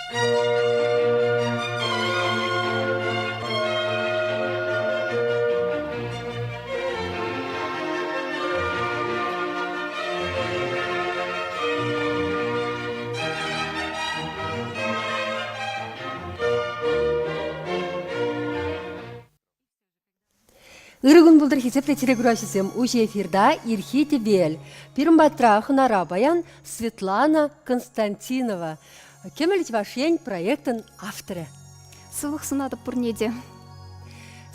Ырӑ кун пултӑр, хисеплӗ телекураҫӑсем! Уҫӑ эфирта Ирхи тӗпел. Пирӗн патра хӑнара паян Светлана Константинова, Кӗмӗл Чӑваш Ен проектӑн авторӗ. Сывлӑх сунатӑп пурне те.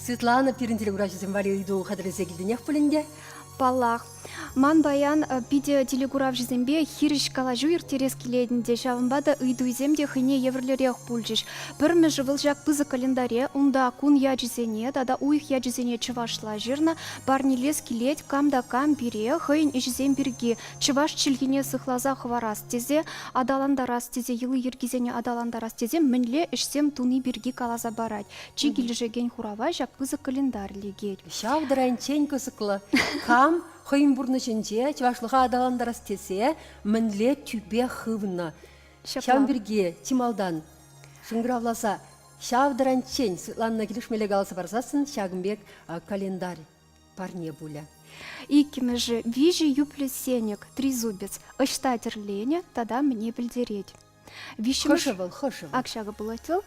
Светлана, пирӗн телекураҫӑсем валли ыйту хатӗрлесе килтӗнех пуль ӗнтӗ? Паллах. Ман паян питӗ телекуравҫӑсемпе хирӗҫ калаҫу ирттерес килет ӗнтӗ, ҫавӑнпа та ыйтусем те хӑйне евӗрлӗрех пулчӗҫ. Пӗрмӗшӗ вӑл ҫак пысӑк календаре, унта кун ячӗсене тата уйӑх ячӗсене чӑвашла ҫырнӑ, парнелес килет кам та кам пире хӑйӗн ӗҫӗсем пирки чӑваш чӗлхине сыхласа хӑварас тесе, аталантарас тесе, йӑли-йӗркисене аталантарас тесе мӗнле ӗҫсем туни пирки каласа парать. Чи килӗшекен хурава ҫак пысӑк календарь лекет. Ҫав таранччен кӑсӑклӑ. Кам хӑйӗн пурнӑҫӗнче чӑвашлӑха аталантарас тесе мӗнле тӳпе хывнӑ? Ҫавӑн пирки чи малтан шӑнкӑравласа ҫав таранччен Светланӑна килӗшмелле каласа парсассӑн ҫакӑн пек календарь парне пулӗ. Иккӗмӗшӗ виҫӗ юплӗ сенӗк, тризубец, ӑҫта тӗрленӗ тата мӗне пӗлтерет. Виҫҫӗмӗш Хӑшӗ вӑл, хӑшӗ вӑл? Ак ҫакӑ пулать вӑл.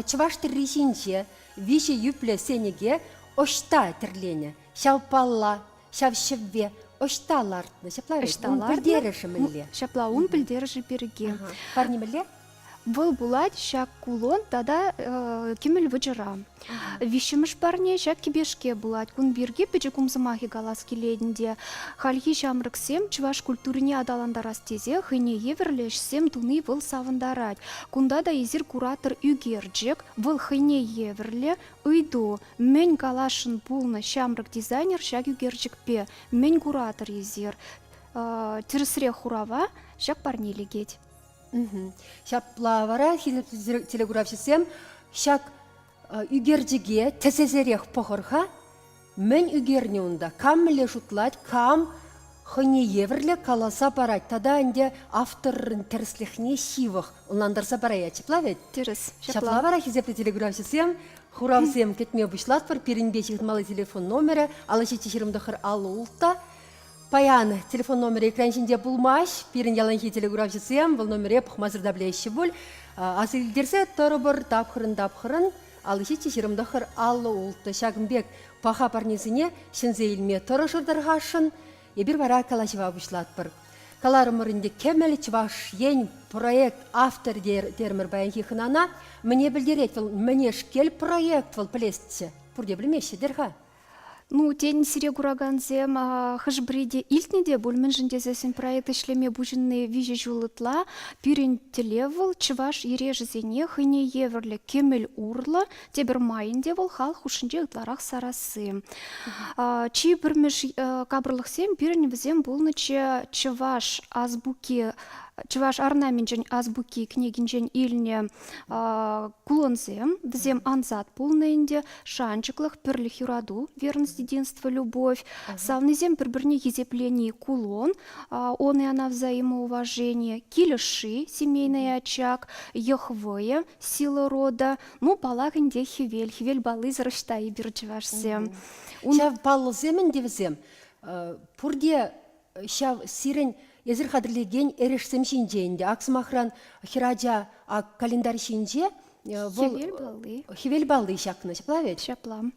Чӑваш тӗрри ҫинче виҫӗ юплӗ сенӗке ӑҫта тӗрленӗ? Ҫав палла, ҫав ҫӗвве ӑҫта лартнӑ? Ҫапла вӗт? Ӑҫта Ун лартнӑ? пӗлтерӗшӗ мӗнле? Ҫапла, ун пӗлтерӗшӗ пирки. Парне мӗнле? Вӑл пулать ҫак кулон тата кӗмӗл вӑчӑра. Виҫҫӗмӗш парне ҫак кӗпешке пулать. Кун пирки пӗчӗк умсӑмахӗ калас килет ӗнтӗ. Хальхи ҫамрӑксем чӑваш культурине аталантарас тесе хӑйне евӗрлӗ ӗҫсем туни вӑл савӑнтарать. Кунта та эсир куратӑр ӳкерчӗк, вӑл хӑйне евӗрлӗ ыйту. Мӗн каласшӑн пулнӑ ҫамрӑк дизайнер ҫак ӳкерчӗкпе? Мӗн куратӑр эсир? Тӗрӗсрех хурава ҫак парне лекет. Ҫапла вара телекуравҫӑсем ҫак ӳкерчӗке тӗсесерех пӑхӑр-ха. Мӗн ӳкернӗ унта? Кам мӗнле шутлать, кам хӑйне евӗрлӗ каласа парать тата ӗнтӗ авторӑн тӗрӗслӗхне ҫывӑх ӑнлантарса параять. Ҫапла вӗт? Тӗрӗс. Ҫапла вара, хисеплӗ телекуравҫӑсем, хуравсем кӗтме пуҫлатпӑр. Пирӗнпе ҫыхӑнмалли телефон номерӗ 5729 56. Паян телефон номерӗ экран ҫинче пулмасть. Пирӗн яланхи телекуравҫӑсем вӑл номере пӑхмасӑр та пӗлеҫҫӗ пуль. Аса илтерсе тӑрӑпӑр тапхӑрӑн-тапхӑрӑн 57 29 56 ҫакӑн пек паха парнесене ҫӗнсе илме тӑрӑшӑр тархасшӑн. Эпир вара калаҫӑва пуҫлатпӑр. Каларӑмӑр ӗнтӗ Кӗмӗл Чӑваш Ен проект авторӗ терӗмӗр паянхи хӑнана. Мӗне пӗлтерет вӑл? Мӗнешкел проект вӑл пӗлесчӗ. Пурте пӗлмеҫҫӗ-тӗр-ха. Ну, тен, сире куракансем хӑш-пӗри те илтнӗ те пуль, мӗншӗн тесессӗн проект ӗҫлеме пуҫӑнни виҫӗ ҫул ытла. Пирӗн тӗллев вӑл чӑваш эрешӗсене хӑйне евӗрлӗ кӗмӗл урлӑ, тепӗр майӗн те вӑл халӑх хушшинче ытларах сарасси. Чи пӗрмӗш капӑрлӑхсем пирӗн вӗсем пулнӑччӗ чӑваш азбуки, чӑваш орнаменчӗн азбуки кӗнекинчен илнӗ кулонсем, вӗсем ансат пулнӑ ӗнтӗ, шанчӑклӑх, пӗрлӗх, юрату, верность, единство, любовь, савнисем пӗр-пӗрне хисеплени, кулон, он и она взаимоуважение, килӗшши, семейный очаг, йӑх вӑйӗ, сила рода, ну, паллах ӗнтӗ, хӗвел, хӗвел паллисӗр ӑҫта эпир чӑвашсем. Ҫав паллӑсем ӗнтӗ вӗсем пурте ҫав сирӗн эсир хатӗрлекен эрешсем ҫинче ӗнтӗ. Ак, сӑмахран, хӗрача ак календарь ҫинче вӑл Хӗвел палли. Хӗвел палли ҫакнӑ, ҫапла вӗт? Ҫапла.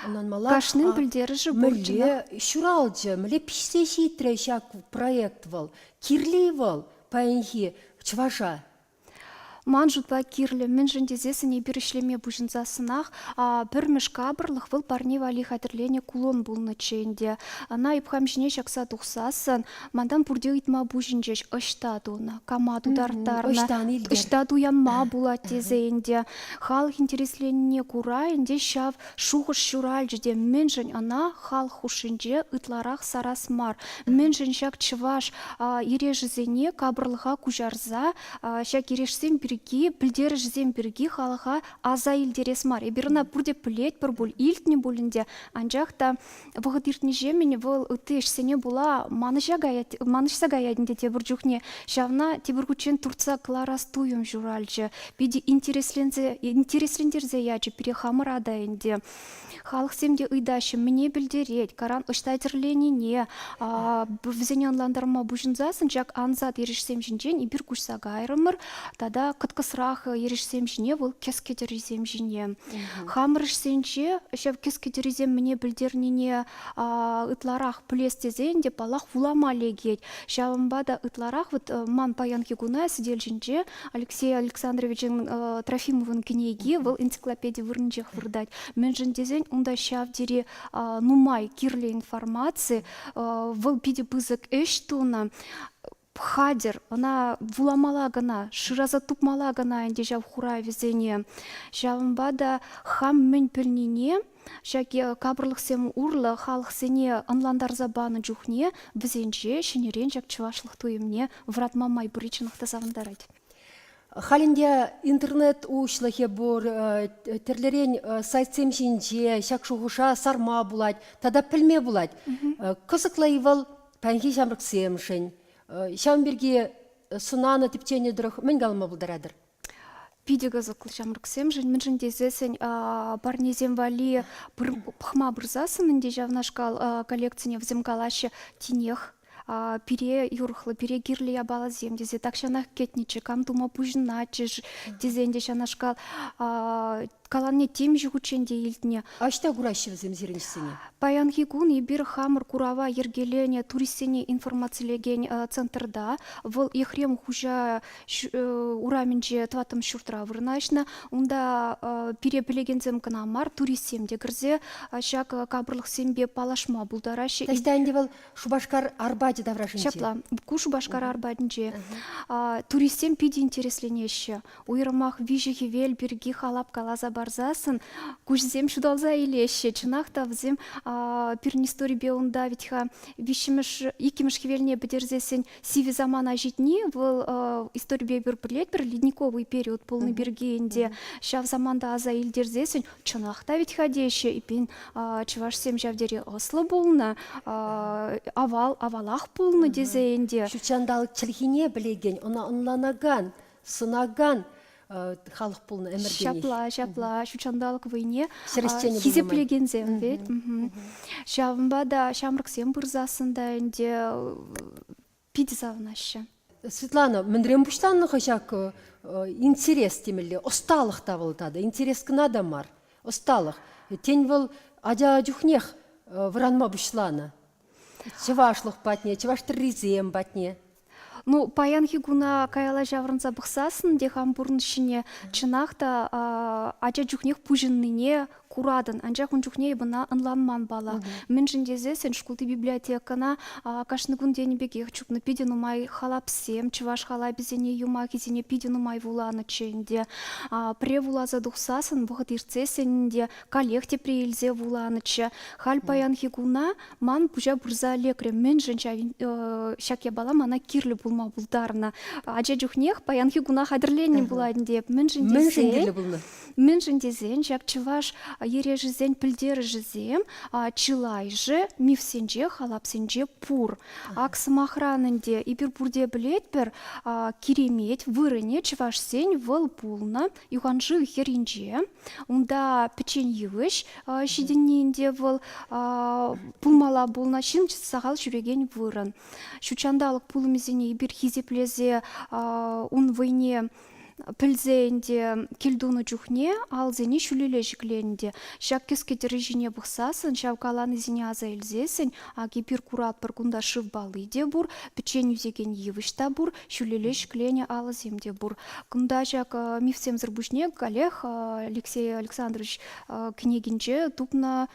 Ӑнланмалла. Кашнин пӗлтерӗшӗ пур Мӗнле ҫуралчӗ, мӗнле пиҫсе ҫитрӗ ҫак проект вӑл? Кирлӗ-и вӑл паянхи чӑваша? Ман шутпа кирлӗ, мӗншӗн тесессӗн эпир ӗҫлеме пуҫӑнсассӑнах пӗрмӗш капӑрлӑх вӑл парне валли хатӗрленӗ кулон пулнӑччӗ ӗнтӗ. Ӑна ӳпхам ҫине ҫакса тухсассӑн мантан пурте ыйтма пуҫӑнчӗҫ, ӑҫта тунӑ, кама тутарттарнӑ, Ӑҫтан илтӗр? ӑҫта туянма пулать тесе ӗнтӗ. Халӑх интересленнине кура ӗнтӗ ҫав шухӑш ҫуралчӗ те мӗншӗн ӑна халӑх хушшинче ытларах сарас мар? Мӗншӗн ҫак чӑваш эрешӗсене капӑрлӑха куҫарса ҫак эрешсем пирки пирки, пӗлтерӗшӗсем пирки халӑха аса илтерес мар. Эпир ӑна пурте пӗлетпӗр пуль, илтнӗ пуль ӗнтӗ, анчах та вӑхӑт иртнӗҫемӗн вӑл ытти ӗҫсене пула манӑҫа каять, манӑҫса каять ӗнтӗ тепӗр чухне. Ҫавна тепӗр хутчен туртса кӑларас туйӑм ҫуралчӗ. Питӗ интересленсе, интереслентерсе ячӗ пире хамӑра та ӗнтӗ. Халӑхсем те ыйтаҫҫӗ, мӗне пӗлтерет, каран ӑҫта тӗрленине, вӗсене ӑнлантарма пуҫӑнсассӑн ҫак ансат эрешсем ҫинчен эпир куҫса кайрӑмӑр тата кӑткӑсрах эрешсем ҫине вӑл кӗске тӗррисем ҫине. Хамӑр ӗҫсенче ҫав кӗске тӗррисем мӗне пӗлтернине ытларах пӗлес тесен те, паллах, вулама лекет. Ҫавӑнпа та ытларах вот ман паянхи куна сӗтел ҫинче Алексей Александровичӑн Трофимовӑн кӗнеки вӑл энциклопеди вырӑнчех выртать. Мӗншӗн тесен унта ҫав тери нумай кирлӗ информаци, вӑл питӗ пысӑк ӗҫ тунӑ. Хатӗр, ӑна вуламалла кӑна, шыраса тупмалла кӑна ӗнтӗ ҫав хуравӗсене. Ҫавӑнпа та хам мӗн пӗлнине Ҫак капӑрлӑхсем урлӑ халӑхсене ӑнлантарса панӑ чухне вӗсенче ҫӗнӗрен ҫак чӑвашлӑх туйӑмне вӑратма май пурри чӑнах та савӑнтарать. Халь ӗнтӗ интернет уҫлӑхӗ пур, тӗрлӗрен сайтсем ҫинче ҫак шухӑша сарма пулать тата пӗлме пулать. Кӑсӑклӑ-и вӑл паянхи ҫамрӑксемшӗн? Ҫавӑн пирки сӑнанӑ, тӗпченӗ тӑрӑх мӗн калама пултаратӑр? Питӗ кӑсӑклӑ ҫамрӑксемшӗн, мӗншӗн тесессӗн парнесем валли пӑхма пырсассӑн ӗнтӗ ҫавнашкал коллекцине вӗсем калаҫҫӗ, тинех пире юрӑхлӑ, пире кирлӗ япаласем тесе тахҫанах кӗтнӗччӗ, кам тума пуҫӑнатчӗ тесе ӗнтӗ ҫавнашкал каланине темиҫе хутчен те илтнӗ. Ӑҫта кураҫҫӗ вӗсем сирӗн ӗҫсене? Паянхи кун эпир хамӑр курава йӗркеленӗ туристсене информацилекен центрта, вӑл Ехрем хуҫа урамӗнче тӑваттӑмӗш ҫуртра вырнаҫнӑ. Унта пире пӗлекенсем кӑна мар, туристсем те кӗрсе ҫак капӑрлӑхсемпе паллашма пултараҫҫӗ. Таҫта ӗнтӗ вӑл Шупашкар Арбачӗ таврашӗнче. Ҫапла, ку Шупашкар Арбатӗнче. Туристсем питӗ интересленеҫҫӗ. Уйрӑмах виҫӗ хӗвел пирки халап каласа парсассӑн куҫсем ҫуталса илеҫҫӗ. Чӑнах та вӗсем пирӗн историпе унта вӗт-ха виҫҫӗмӗш, иккӗмӗш хӗвелне пӗтерсессӗн сивӗ самана ҫитни вӑл историпе эпир пӗлетпӗр, ледниковый период пулнӑ пирки ӗнтӗ ҫав саманта аса илтерсессӗн чӑнах та вӗт-ха теҫҫӗ. Эппин, чӑвашсем ҫав тери ӑслӑ пулнӑ, авал авалах пулнӑ тесе ӗнтӗ. Ҫутҫанталӑк чӗлхине пӗлекен, ӑна ӑнланакан сӑнакан халӑх пулнӑ ӗмӗртенех. Ҫапла, ҫапла. Ҫутҫанталӑк вӑйне хисеплекенсем вӗт. Ҫавӑнпа та ҫамрӑксем пырсассӑн та ӗнтӗ питӗ савӑнаҫҫӗ. Светлана, мӗнрен пуҫланнӑ-ха ҫак интерес темелле, ӑсталӑх та вӑл тата, интерес кӑна та мар, ӑсталӑх. Тен, вӑл ача чухнех вӑранма пуҫланӑ? Чӑвашлӑх патне, чӑваш тӗррисем патне. Ну, паянхи куна каялла ҫаврӑнса пӑхсассӑн те хам пурнӑҫ ҫине чӑнах та ача чухнех пуҫӑннине куратӑн. Анчах ун чухне эп ӑна ӑнланман паллах. Мӗншӗн тесессӗн шкулти библиотекӑна кашни кун тенӗ пекех чупнӑ питӗ нумай халапсем, чӑваш халапӗсене, юмахӗсене питӗ нумай вуланӑччӗ ӗнтӗ. Пӗрре вуласа тухсассӑн, вӑхӑт иртсессӗн ӗнтӗ каллех тепре илсе вуланӑччӗ. Халь паянхи куна ман пуҫа пырса лекрӗ. Мӗншӗн ҫак япала мана кирлӗ пулма пултарнӑ? Ача чухнех паянхи куна хатӗрленнӗ пулать ӗнтӗ. Мӗншӗн тесен, Мӗншӗн кирлӗ пулнӑ? Мӗншӗн тесен ҫак чӑваш ерешӗсен пӗлтерӗшӗсем чылайӑшӗ мифсенче, халапсенче пур. Ак сӑмахран ӗнтӗ эпир пурте пӗлетпӗр, Киремет вырӑнӗ чӑвашсен вӑл пулнӑ юханшыв хӗрринче. Унта пӗччен йывӑҫ ҫитӗнни ӗнтӗ вӑл пулмалла пулнӑ ҫын сахал ҫӳрекен вырӑн. Ҫутҫанталӑк пулӑмӗсене эпир хисеплесе ун вӑйне пӗлсе ӗнтӗ кил тунӑ чухне алсене ҫӳлелле ҫӗкленӗ те. Ҫак кӗске тӗрӗ ҫине пӑхсассӑн, ҫав каланисене аса илсессӗн, ак эпир куратпӑр, кунта шыв палли те пур, пӗччен ӳсекен йывӑҫ та пур, ҫӳлелле ҫӗкленӗ алӑсем те пур. Кунта ҫак мифсемсӗр пуҫне каллех Алексей Александрович кӗнекинче тупнӑ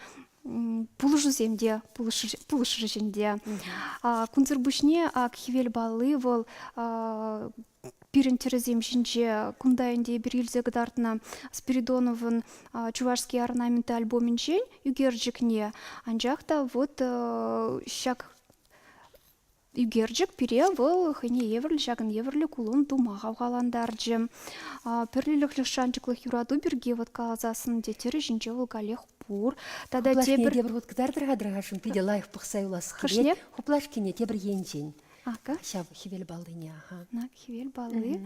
пулӑшусем те пулӑшрӗҫ ӗнтӗ. Кунсӑр пуҫне ак хӗвел палли вӑл пирӗн тӗрӗсем ҫинче кунта ӗнтӗ эпир илсе кӑтартнӑ Спиридоновӑн Чувашские орнаменты альбомӗнчен ӳкерчӗкне, анчах та вот ҫак. Ӳкерчӗк пире вӑл хӑйне евӗрлӗ ҫакӑн евӗрлӗ кулон тума хавхалантарчӗ. Пӗрлӗхлӗх шанчӑклӑх юрату пирки вӑт каласассӑн те тӗрӗ ҫинче вӑл каллех пур. Тата Хуплашкине тепӗр хут кӑтартӑр-ха Драгашӑн, питӗ лайӑх пӑхса юлас килет. Хӑшне? Хуплашкине тепӗр енчен. Ака. Ҫав хӗвел паллине, аха. На, хӗвел палли.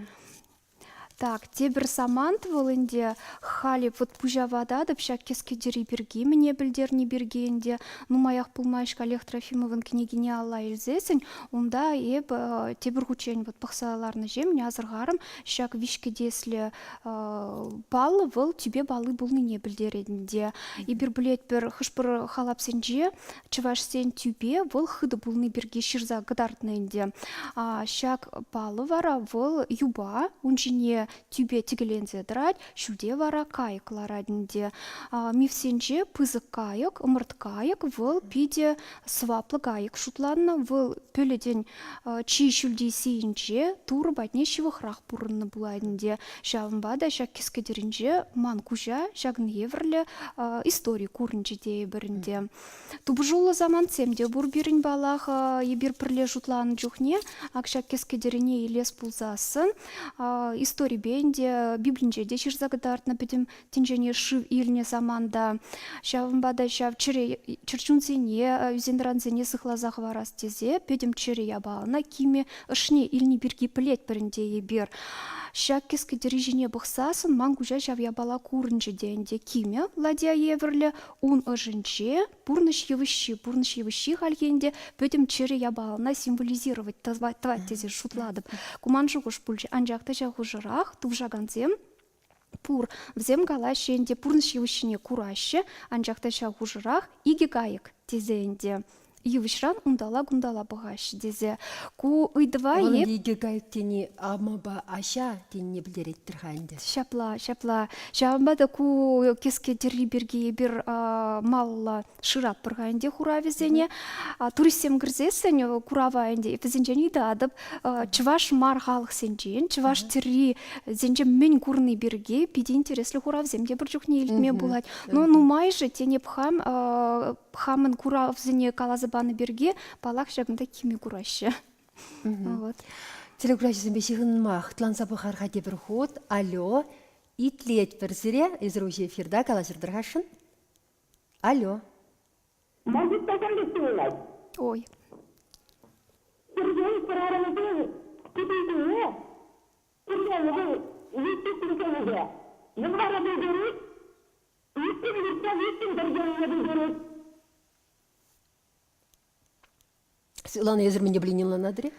Так, тепӗр самант вӑл ӗнтӗ халӗ вӑт пуҫа вататӑп ҫак кӗске тӗрри пирки, мӗне пӗлтерни пирки ӗнтӗ. Нумаях пулмасть Олег Трофимовӑн кӗнекине алла илсессӗн унта эп тепӗр хутчен вӑт пӑхса ларнӑҫемӗн асӑрхарӑм, ҫак виҫкӗтеслӗ паллӑ вӑл тӳпе палли пулнине пӗлтерет ӗнтӗ. Эпир пӗлетпӗр, хӑш-пӗр халапсенче чӑвашсен тӳпе вӑл хытӑ пулни пирки ҫырса кӑтартнӑ ӗнтӗ. Ҫак паллӑ вара вӑл юпа, ун ҫине тӳпе тӗкӗленсе тӑрать, ҫӳлте вара кайӑк ларать ӗнтӗ. Мифсенче пысӑк кайӑк, ӑмӑрт кайӑк вӑл питӗ сӑваплӑ кайӑк шутланнӑ. Вӑл пӗлӗтӗн чи ҫӳлти сийӗнче Турӑ патне ҫывӑхрах пурӑннӑ пулать ӗнтӗ. Ҫавӑнпа та ҫак кӗске тӗрӗнче ман куҫа ҫакӑн евӗрлӗ истори курӑнчӗ тейӗпӗр ӗнтӗ. Тупӑшуллӑ самантсем те пур пирӗн паллах. Эпир пӗрле шутланӑ чухне ак ҫак кӗске тӗрӗне илес пулсассӑн историпе ӗнтӗ Библинче те ҫырса кӑтартнӑ пӗтӗм тӗнчене шыв илнӗ саманта. Ҫавӑнпа та ҫав чӗре чӗрчунсене, ӳсентӑрансене сыхласа хӑварас тесе пӗтӗм чӗрӗ япалана кимӗ ӑшне илни пирки пӗлетпӗр ӗнтӗ эпир. Ҫак кӗске тӗрри ҫине пӑхсассӑн ман куҫа ҫав япала курӑнчӗ те ӗнтӗ. Кимӗ ладья евӗрлӗ, ун ӑшӗнче пурнӑҫ йывӑҫҫи, пурнӑҫ йывӑҫҫи хальхи ӗнтӗ пӗтӗм чӗрӗ япалана символизировать тӑвать тесе шутлатӑп. Ку ман шухӑш пулчӗ. Анчах та ҫав хушӑрах тупшакансем пур. Вӗсем калаҫҫӗ ӗнтӗ, пурнӑҫ йывӑҫҫине кураҫҫӗ, анчах та ҫав хушӑрах икӗ кайӑк тесе ӗнтӗ йывӑҫран унталла-кунталла пӑхаҫҫӗ тесе. Ку ыйтӑва Вӑл ӗнтӗ икӗ кайӑк тени амапа аҫа тенине пӗлтерет-тӗр-ха ӗнтӗ. Ҫапла, ҫапла. Ҫавӑнпа та ку кӗске тӗрри пирки эпир малалла шыратпӑр-ха ӗнтӗ хуравӗсене. Туристсем кӗрсессӗн курава ӗнтӗ вӗсенчен ыйтатӑп. Чӑваш мар халӑхсенчен, чӑваш тӗррисенче мӗн курни пирки питӗ интереслӗ хуравсем те пӗр чухне илтме пулать. Но нумайӑшӗ тенӗп хам хамӑн куравсене каласа панӑ пирки, паллах, ҫакӑнта кимӗ кураҫҫӗ. Вот. Телекураҫӑсемпе ҫыхӑнма хӑтланса пӑхар-ха тепӗр хут. Алло, итлетпӗр сире. Эсир уҫӑ эфирта калаҫӑр-тӑр-хашшӑн. Алло. Может, таком пек туйӑнать. Ой. Сергей хӗрарӑмӗсен кӗписене тӗрленӗ виҫҫӗ тӗркенӗпе. Мӗн вара пӗлтерет? Виҫҫӗн выртса виҫҫӗн тӗркенине пӗлтерет. Светлана, эсир мӗн те пулин ӑнланатӑр-и?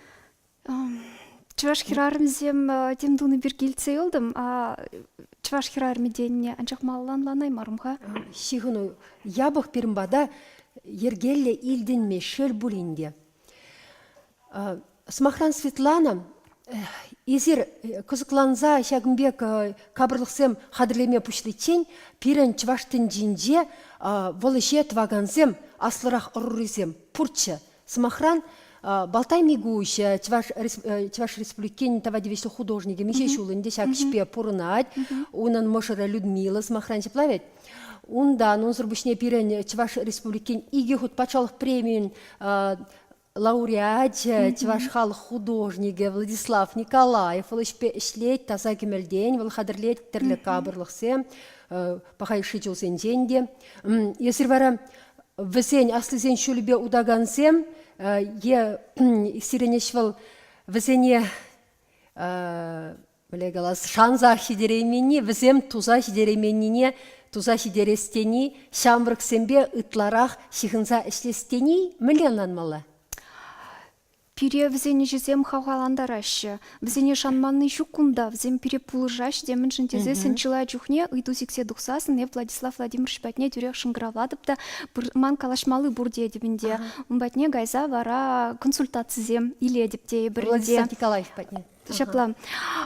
Чӑваш хӗрарӑмӗсем тем тунӑ пирки илтсе юлтӑм. Чӑваш хӗрарӑмӗ тенине анчах малалла ӑнланаймарӑм-ха. Ҫыхӑну япӑх пирӗн пата йӗркеллӗ илтӗнме шел пулин те. Сӑмахран, Светлана, эсир кӑсӑкланса ҫакӑн пек капӑрлӑхсем хатӗрлеме пуҫличчен пирӗн чӑваш тӗнчинче вӑл ӗҫе тӑвакансем аслӑрах ӑрурисем пурччӗ. Сӑмахран, Балтай Микуҫ, Чӑваш, Чӑваш Республикин тава тивӗҫлӗ художникӗ миҫе ҫул ӗнтӗ ҫак ӗҫпе пурӑнать. Унӑн мӑшӑрӗ Людмила, сӑмахран, ҫапла вӗт. Унтан унсӑр пуҫне пирӗн Чӑваш Республикин икӗ хут патшалӑх премийӗн лауреачӗ, чӑваш халӑх художникӗ Владислав Николаев вӑл ӗҫпе ӗҫлет, таса кӗмӗлтен вӑл хатӗрлет тӗрлӗ капӑрлӑхсем, паха йышши чулсенчен те. Эсир вара вӗсен аслисен ҫулӗпе утакансем е сирӗн ӗҫ вӑл вӗсене мӗнле калас, шансах ҫитерейменни, вӗсем туса ҫитерейменнине туса ҫитерес тени, ҫамрӑксемпе ытларах ҫыхӑнса ӗҫлес тени мӗнле ӑнланмалла? Пире вӗсен ӗҫӗсем хавхалантараҫҫӗ. Вӗсене шанманни ҫук кунта, вӗсем пире пулӑшаҫҫӗ те, мӗншӗн тесессӗн чылай чухне ыйту сиксе тухсассӑн эп Владислав Владимирович патне тӳрех шӑнкӑравлатӑп та ман калаҫмалли пур тетӗп ӗнтӗ. Ун патне кайса вара консультацисем илетӗп тейӗпӗр ӗнтӗ. Владислав Николаев патне. Ҫапла.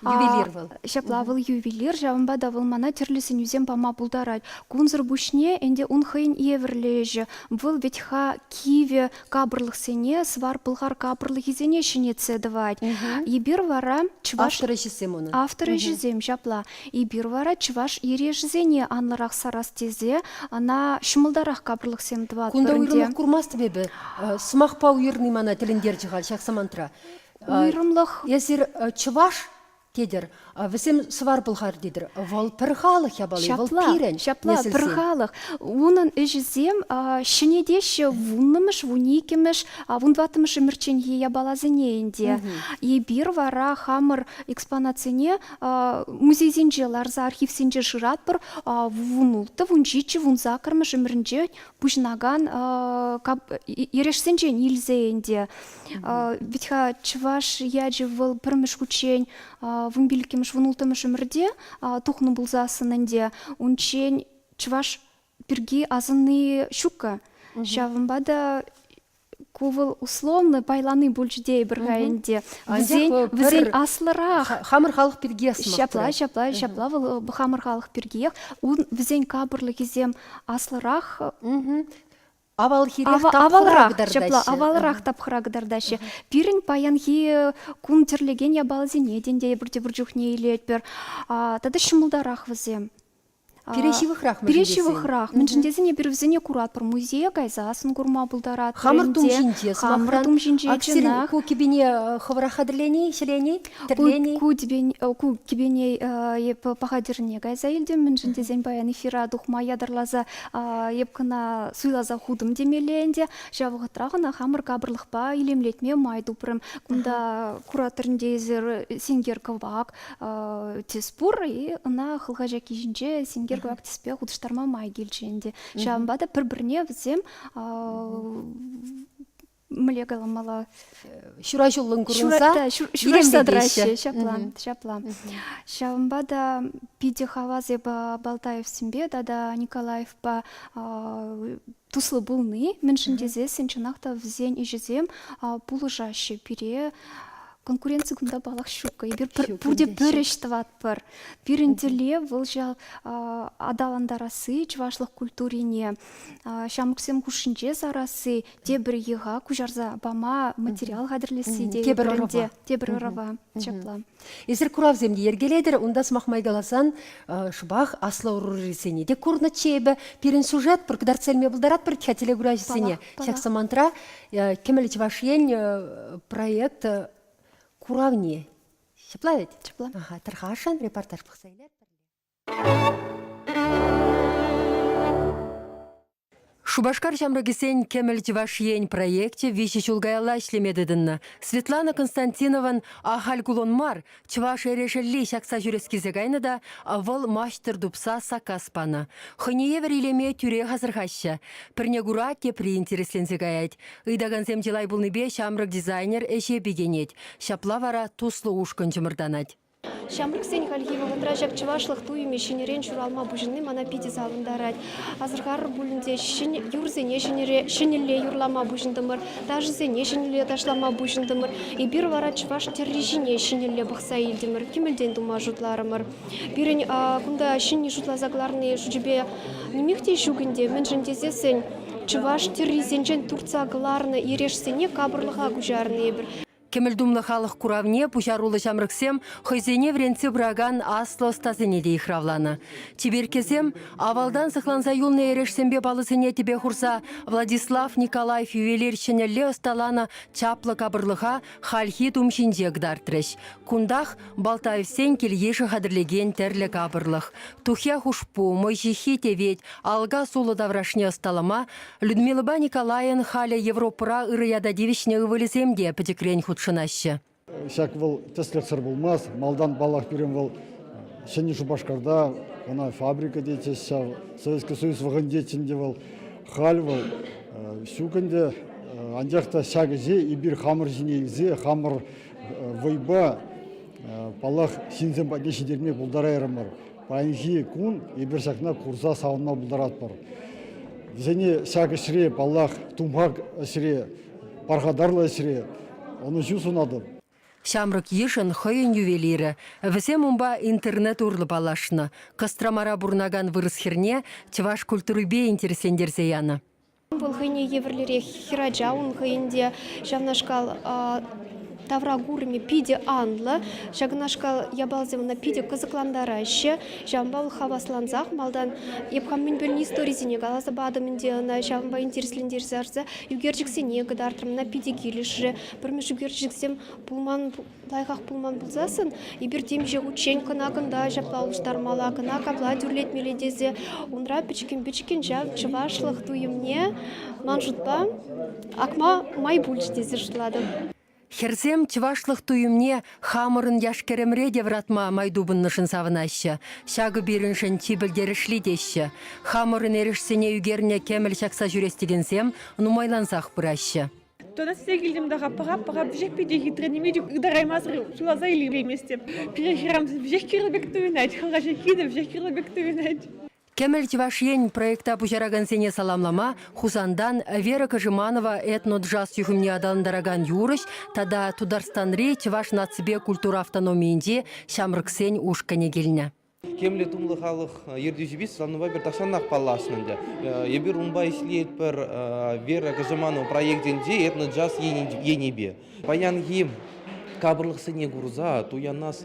Ювелир вӑл. Ҫапла, вӑл ювелир, ҫавӑнпа та вӑл мана тӗрлӗ сӗнӳсем пама пултарать. Кунсӑр пуҫне ӗнтӗ ун хӑйӗн евӗрлӗ ӗҫӗ. Вӑл вӗт-ха кивӗ капӑрлӑхсене, сӑвар-пӑлхар капӑрлӑхӗсене ҫӗнетсе тӑвать. Эпир вара чӑваш... Автор ӗҫӗсем унӑн. Автор ӗҫӗсем, ҫапла. Эпир вара чӑваш эрешӗсене анлӑрах сарас тесе ӑна ҫӑмӑлтарах капӑрлӑхсем тӑватпӑр Кунта уйрӑмах курмастӑп эпӗ. Сӑмахпа уйӑрни мана тӗлӗнтерчӗ халь ҫак самантра. Уйрӑмлӑх. Эсир чӑваш тетӗр, вӗсем сӑвар-пӑлхар тетӗр. Вӑл пӗр халӑх япали, вӑл пирӗн Ҫапла, пӗр халӑх. Унӑн ӗҫӗсем ҫӗнетеҫҫӗ вуннӑмӗш, вуниккӗмӗш, вунтӑваттӑмӗш ӗмӗрчченхи япаласене ӗнтӗ. Эпир вара хамӑр экспонатсене музейсенче ларса архивсенче шыратпӑр. Вунулттӑ, вунҫиччӗ, вунсаккӑрмӗш ӗмӗрӗнче пуҫӑнакан эрешсенчен илсе ӗнтӗ. Вӗт-ха чӑваш ячӗ вӑл пӗрмӗш хутчен вунпиллӗкмӗш, вунулттӑмӗш ӗмӗрте тухнӑ пулсассӑн ӗнтӗ унччен чӑваш пирки асӑнни ҫуккӑ. Ҫавӑнпа та ку вӑл условно пайлани пулчӗ тейӗпӗр-ха ӗнтӗ. Вӗсен, вӗсен аслӑрах. Хамӑр халӑх пирки сӑмах Ҫапла, ҫапла, ҫапла вӑл хамӑр халӑх пиркиех. Ун вӗсен капӑрлӑхӗсем аслӑрах. Авалхирех тапхӑра кӑтартаҫҫӗ. Ҫапла, авалрах тапхӑра кӑтартаҫҫӗ. Пирӗн паянхи кун тӗрлекен япаласене те тепӗр тепӗр чухне илетпӗр. Тата ҫӑмӑлтарах вӗсем. Пире ҫывӑхрах Пире ҫывӑхрах. Мӗншӗн тесен эпир вӗсене куратпӑр. Музее кайсассӑн курма пултаратпӑр. Хамӑр тум ҫинче, Хамӑр тум ҫинче, чӑнах. Ку кӗпене хӑвӑрах хатӗрлени, ҫӗлени, тӗрлени? Ку, ку кӗпене эп паха тӗрне кайса илтӗм. Мӗншӗн тесен паян эфира тухма ятарласа эп кӑна суйласа хутӑм темелле ӗнтӗ. Ҫав вӑхӑтрах ӑна хамӑр капӑрлӑхпа илемлетме май тупрӑм. Кунта куратӑр ӗнтӗ эсир сенкер кӑвак тӗс пур, и ӑна хӑлха ҫакки ҫинче сенкер кӑвак тӗспе хутӑштарма май килчӗ ӗнтӗ. Ҫавӑнпа та пӗр-пӗрне вӗсем мӗнле каламалла ҫураҫуллӑн курӑнса ҫураҫса тӑраҫҫӗ ҫапла ҫапла ҫавӑнпа та питӗ хавас эпӗ Балтаевсемпе тата Николаевпа туслӑ пулни мӗншӗн тесессӗн чӑнах та вӗсен ӗҫӗсем пулӑшаҫҫӗ пире конкуренци кунта паллах ҫуккӑ эпир пурте пӗр ӗҫ тӑватпӑр пирӗн тӗллев вӑл ҫав аталантарасси чӑвашлӑх культурине ҫамрӑксем хушшинче сарасси тепӗр йӑха куҫарса пама материал хатӗрлесси те тепӗр ӑрӑва тепӗр ӑрӑва ҫапла эсир куравсем те йӗркелетӗр унта сӑмах май каласан шӑпах аслӑ ӑрурисене те курнӑччӗ эпӗ пирӗн сюжет пур кӑтартса илме пултаратпӑр вӗт-ха телекуравҫӑсене ҫак самантра кӗмӗл чӑваш ен проект куравне ҫапла вӗт ҫапла ага тархасшӑн репортаж пӑхса илер Шупашкар ҫамрӑкӗсен Кӗмӗл Чӑваш Ен проекчӗ виҫӗ ҫул каялла ӗҫлеме тытӑннӑ. Светлана Константинован ахаль кулон мар, чӑваш эрешӗлли ҫакса ҫӳрес килсе кайнӑ та вӑл маҫтӑр тупса саккас панӑ. Хӑйне евӗр илеме тӳрех асӑрхаҫҫӗ. Пӗрне кура тепри интересленсе каять. Ыйтакансем чылай пулнипе ҫамрӑк дизайнер ӗҫе пикенет. Ҫапла вара туслӑ ушкӑн чӑмӑртанать. Ҫамрӑксен хальхи вӑхӑтра ҫак чӑвашлӑх туйӑмӗ ҫӗнӗрен ҫуралма пуҫӑнни мана питӗ савӑнтарать. Асӑрхарӑр пулин те ҫӗнӗ юрсене ҫӗнӗлле юрлама пуҫӑнтӑмӑр, ташӑсене ҫӗнӗлле ташлама пуҫӑнтӑмӑр. Эпир вара чӑваш тӗрри ҫине ҫӗнӗлле пӑхса илтӗмӗр, кӗмӗлтен тума шутларӑмӑр. Пирӗн кунта ҫӗнни шутласа кӑларни шучӗпе нимех те ҫук ӗнтӗ, мӗншӗн тесессӗн чӑваш тӗррисенчен туртса кӑларнӑ эрешсене капӑрлӑха куҫарнӑ эпир. Кӗмӗл тумлӑ халӑх куравне пуҫаруллӑ ҫамрӑксем хӑйсене вӗрентсе пыракан аслӑ ӑстасене те йыхравланӑ. Чиперккесем авалтан сыхланса юлнӑ эрешсемпе паллӑсене тӗпе хурса Владислав Николаев ювелир ҫӗнӗлле ӑсталанӑ чаплӑ капӑрлӑха хальхи тум ҫинче кӑтартрӗҫ. Кунтах Балтаевсен кил-йышӗ хатӗрлекен тӗрлӗ капӑрлӑх. Тухья хушпу, мӑй ҫыххи тевет, алка сулӑ таврашне ӑсталама Людмилӑпа Николайӑн халӗ Европӑра ырӑ ята тивӗҫнӗ ывӑлӗсем те пӗчӗкрен хутшӑнаҫҫӗ. Ҫак вӑл тӗслӗхсӗр пулмасть. Малтан, паллах, пирӗн вӑл Ҫӗнӗ Шупашкарта ӑна фабрика тетчӗҫ ҫав. Советский Союз вӑхӑтӗнче ӗнтӗ вӑл. Халь вӑл ҫук ӗнтӗ. Анчах та ҫак ӗҫе эпир хамӑр ҫине илсе, хамӑр вӑйпа, паллах, ҫынсем патне ҫитерме пултарайрӑмӑр. Паянхи кун эпир ҫакна курса савӑнма пултаратпӑр. Вӗсене ҫак ӗҫре, паллах, тумхах ӗҫре, пархатарлӑ ӗҫре ӑнӑҫу сунатӑп. Ҫамрӑк йышӑн хӑйӗн ювелирӗ. Вӗсем унпа интернет урлӑ паллашнӑ. Костромара пурӑнакан вырӑс хӗрне чӑваш культурипе интереслентерсе янӑ. Вӑл хӑйне евӗрлӗрех хӗрача, ун хӑйӗн те ҫавнашкал тавра курӑмӗ питӗ анлӑ. Ҫакнашкал япаласем ӑна питӗ кӑсӑклантараҫҫӗ. Ҫавӑнпа вӑл хаваслансах малтан эп хам мӗн пӗлнӗ историсене каласа патӑм ӗнтӗ ӑна, ҫавӑнпа интереслентерсе ярса ӳкерчӗксене кӑтартрӑм, ӑна питӗ килӗшрӗ. Пӗрмӗш ӳкерчӗксем пулман лайӑхах пулман пулсассӑн эпир темиҫе хутчен кӑна кӑнта ҫапла улӑштармалла, кӑна капла тӳрлетмелле тесе унра пӗчӗккӗн-пӗчӗккӗн ҫав чӑвашлӑх туйӑмне ман шутпа акма май пулчӗ тесе шутлатӑп. Хӗрсем чӑвашлӑх туйӑмне хамӑрӑн яш-кӗрӗмре те вӑратма май тупӑннӑшӑн савӑнаҫҫӗ. Ҫакӑ пирӗншӗн чи пӗлтерӗшли теҫҫӗ. Хамӑрӑн эрешсене ӳкернӗ кӗмӗл ҫакса ҫӳрес текенсем нумайлансах пыраҫҫӗ. Тонассе килтӗм та пӑхап, пӑхап, веҫех питӗ хитре, ниме те ытараймасӑр ҫуласа илейместӗп. Пире хӗрарӑмсем веҫех кирлӗ пек туйӑнать, хӑлха ҫакки те веҫех кирлӗ пек туйӑнать. Кӗмӗл Чӑваш Ен проекта пуҫаракансене саламлама Хусантан Вера Кожеманова этно-джаз юхӑмне аталантаракан юрӑҫ тата Тутарстанри Чӑваш наципе культура автономийӗнчи ҫамрӑксен ушкӑнӗ килнӗ. Темле тумлӑ халӑх ертӳҫипе Светланӑпа пӗр тахҫанах паллашнӑ ӗнтӗ. Эпир унпа ӗҫлетпӗр Вера Кожеманова проектӗнче этно-джаз енӗпе. Паянхи капӑрлӑхсене курса туянас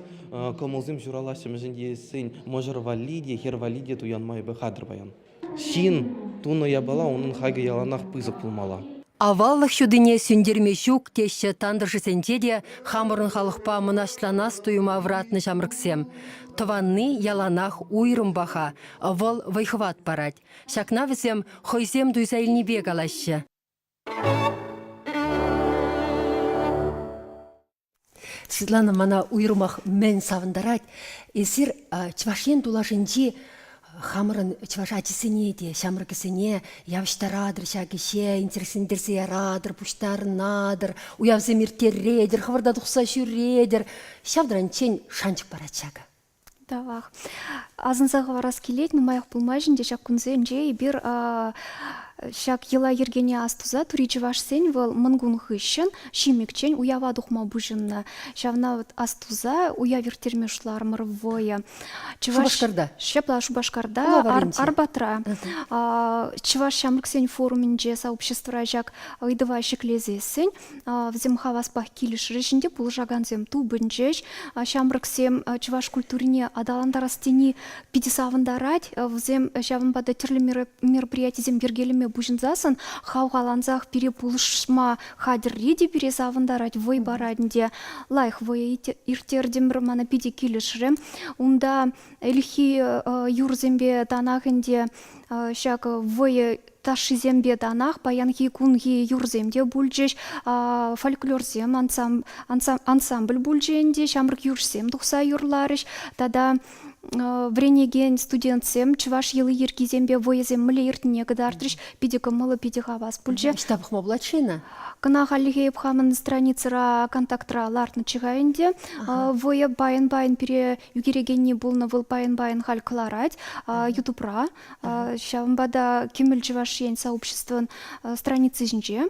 кӑмӑлсем ҫуралаҫҫӗ, мӗншӗн тесен мӑшӑр валли те, хӗр валли те туянма эпӗ хатӗр паян. Ҫын тунӑ япала унӑн хакӗ яланах пысӑк пулмалла. Аваллӑх ҫутине сӳнтерме ҫук теҫҫӗ тантӑшӗсенче те хамӑрӑн халӑхпа мӑнаҫланас туйӑма вӑратнӑ ҫамрӑксем. Тӑванни яланах уйрӑм паха, вӑл вӑй-хӑват парать. Ҫакна вӗсем хӑйсем туйса илнипе калаҫҫӗ. Светлана, мана уйрӑмах мӗн савӑнтарать, эсир Чӑваш Ен тулашӗнчи хамӑрӑн чӑваш ачисене те, ҫамрӑкӗсене явӑҫтаратӑр ҫак ӗҫе, интереслентерсе яратӑр, пуҫтарӑнатӑр, уявсем ирттеретӗр, хӑвӑрта тухса ҫӳретӗр. Ҫав таранччен шанчӑк парать ҫакӑ. Тавах. Асӑнса хӑварас килет, нумаях пулмасть ӗнтӗ ҫак кунсенче эпир ҫак йӑла-йӗркене астуса тури чӑвашсен вӑл Мӑнкун хыҫҫӑн Ҫимӗкчен уява тухма пуҫӑннӑ. Ҫавна вот астуса уяв ирттерме шутларӑмӑр вӑйӑ. Чӑваш Шупашкарта? Ҫапла, Шупашкарта, Хула варринче. Арбатра. Чӑваш ҫамрӑксен форумӗнче сообществӑра ҫак ыйтӑва ҫӗклесессӗн Вӗсем хаваспах килӗшрӗҫ ӗнтӗ, пулӑшакансем тупӑнчӗҫ. Ҫамрӑксем чӑваш культурине аталантарас тени питӗ савӑнтарать. Вӗсем ҫавӑнпа та тӗрлӗ мероприятисем йӗркелеме пуҫӑнсассӑн хавхалансах пире пулӑшма хатӗрри те пире савӑнтарать, вӑй парать ӗнтӗ. Лайӑх вӑйӑ ирттертӗмӗр, мана питӗ килӗшрӗ. Унта ӗлӗкхи юрӑсемпе танах ӗнтӗ ҫак вӑйӑ ташшисемпе танах паянхи кунхи юрсем те пулчӗҫ, фольклорсем ансамбль пулчӗ ӗнтӗ, ҫамрӑк юрӑҫсем тухса юрларӗҫ тата вӗренекен студентсем чӑваш йӑли-йӗркисемпе вӑйӑсем мӗнле иртнине кӑтартрӗҫ. Питӗ кӑмӑллӑ, питӗ хавас пулчӗ. Ӑҫта пӑхма пулать-ши ӑна? Кӑна хальлӗхе эп хамӑн страницӑра контактра лартнӑччӗ-ха ӗнтӗ. Вӑйӑ пайӑн-пайӑн пире ӳкерекенни пулнӑ, вӑл пайӑн-пайӑн халь кӑларать Ютубра. Ҫавӑнпа та Кӗмӗл Чӑваш Ен сообществӑн страници ҫинче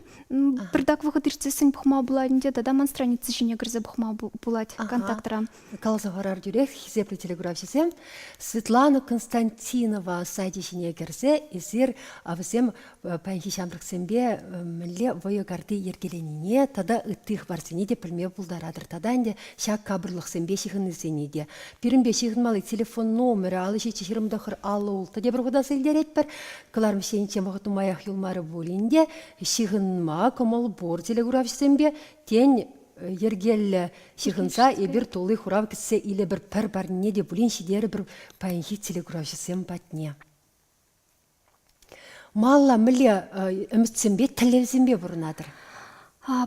пӗртак вӑхӑт иртсессӗн пӑхма пулать ӗнтӗ тата ман страница ҫине кӗрсе пӑхма пулать контактра. Каласа хӑварар тӳрех, хисеплӗ телекуравҫӑсем, Светлана Константинова сайчӗ ҫине кӗрсе эсир вӗсем паянхи ҫамрӑксемпе мӗнле вӑйӑ карти йӗркеленине тата ытти хыпарсене те пӗлме пултаратӑр. Тата ӗнтӗ ҫак капӑрлӑхсемпе ҫыхӑннисене те. Пирӗнпе ҫыхӑнмалли телефон номерӗ 57 29 56 тепӗр хута илтеретпӗр. Кӑларӑм ҫийӗнчен вӑхӑт нумаях юлмарӗ пулин те ҫыхӑнма кӑмӑл пур телекуравҫӑсемпе. Тен, йӗркеллӗ ҫыхӑнса эпир тулли хурав кӗтсе илӗпӗр пӗр парне те пулин ҫитерӗпӗр паянхи телекуравҫӑсем патне. Малла мӗнле ӗмӗтсемпе, тӗллевсемпе пурӑнатӑр?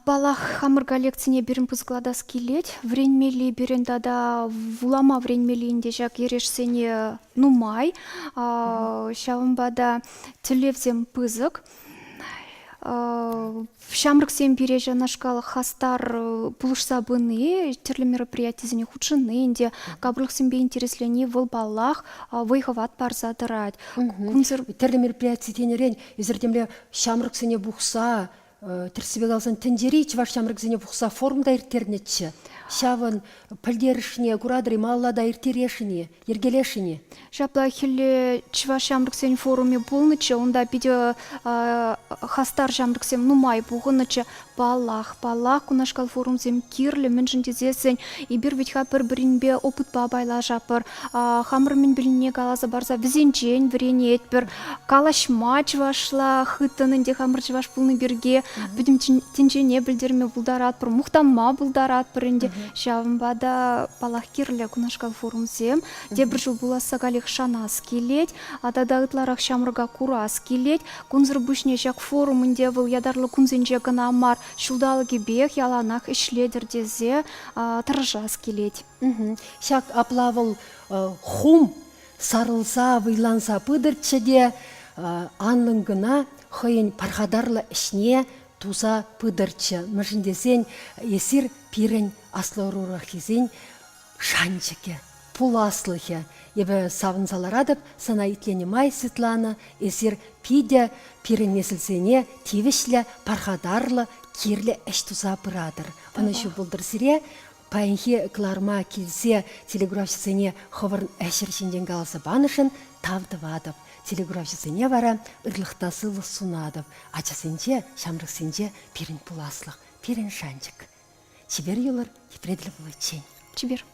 Паллах, хамӑр коллекцине пирӗн пысӑклатас килет. Вӗренмелли пирӗн тата вулама вӗренмелли ӗнтӗ ҫак эрешсене нумай. Ҫавӑнпа та тӗллевсем пысӑк. Ҫамрӑксем пире ҫавнашкал хастар пулӑшса пыни, тӗрлӗ мероприятисене хутшӑнни ӗнтӗ, капӑрлӑхсемпе интересленни вӑл, паллах, вӑй-хӑват парса тӑрать. Кунсӑр тӗрлӗ мероприяти тенӗрен эсир темле ҫамрӑксене пухса, тӗрӗссипе каласан, тӗнчери чӑваш ҫамрӑкӗсене пухса форум та ирттернӗччӗ. Ҫавӑн пӗлтерӗшне куратӑр-и, малалла та ирттересшӗн-и, йӗркелесшӗн-и? Ҫапла хӗлле чӑваш ҫамрӑксен форумӗ пулнӑччӗ. Унта питӗ хастар ҫамрӑксем нумай пухӑннӑччӗ. Паллах, паллах, кунашкал форумсем кирлӗ, мӗншӗн тесессӗн эпир вӗт-ха пӗр-пӗринпе опытпа пайлашатпӑр, хамӑр мӗн пӗлнине каласа парса вӗсенчен вӗренетпӗр. Калаҫма чӑвашла хыттӑн ӗнтӗ хамӑр чӑваш пулни пирки пӗтӗм тӗнчене пӗлтерме пултаратпӑр, мухтанма пултаратпӑр ӗнтӗ. Ҫавӑнпа та, паллах, кирлӗ кунашкал форумсем. Тепӗр ҫул пуласса каллех шанас килет, тата ытларах ҫамрӑка курас килет. Кунсӑр пуҫне ҫак форум ӗнтӗ вӑл ятарлӑ кунсенче кӑна мар, ҫулталӑкӗпех яланах ӗҫлетӗр тесе тӑрӑшас килет. Ҫак апла вӑл хум сарӑлса, вӑйланса пытӑрччӗ те анлӑн кӑна хӑйӗн пархатарлӑ ӗҫне туса пытӑрччӗ. Мӗншӗн тесен эсир пирӗн аслӑ ӑрураххисен шанчӑкӗ, пуласлӑхӗ. Эпӗ савӑнса ларатӑп сана итленӗ май, Светлана, эсир питӗ пирӗн несӗлсене тивӗҫлӗ, пархатарлӑ, кирлӗ ӗҫ туса пыратӑр. Ӑнӑҫу пултӑр сире. Паянхи кӑларма килсе телеграфҫӑсене хӑвӑрӑн ӗҫӗр ҫинчен каласа панӑшӑн тав тӑватӑп. Телеграфҫӑсене вара ырлӑхта сывлӑх сунатӑп. Ачасенче, ҫамрӑксенче пирӗн пуласлӑх, пирӗн шанчӑк. Чипер юлӑр, тепре тӗл пуличчен. Чипер.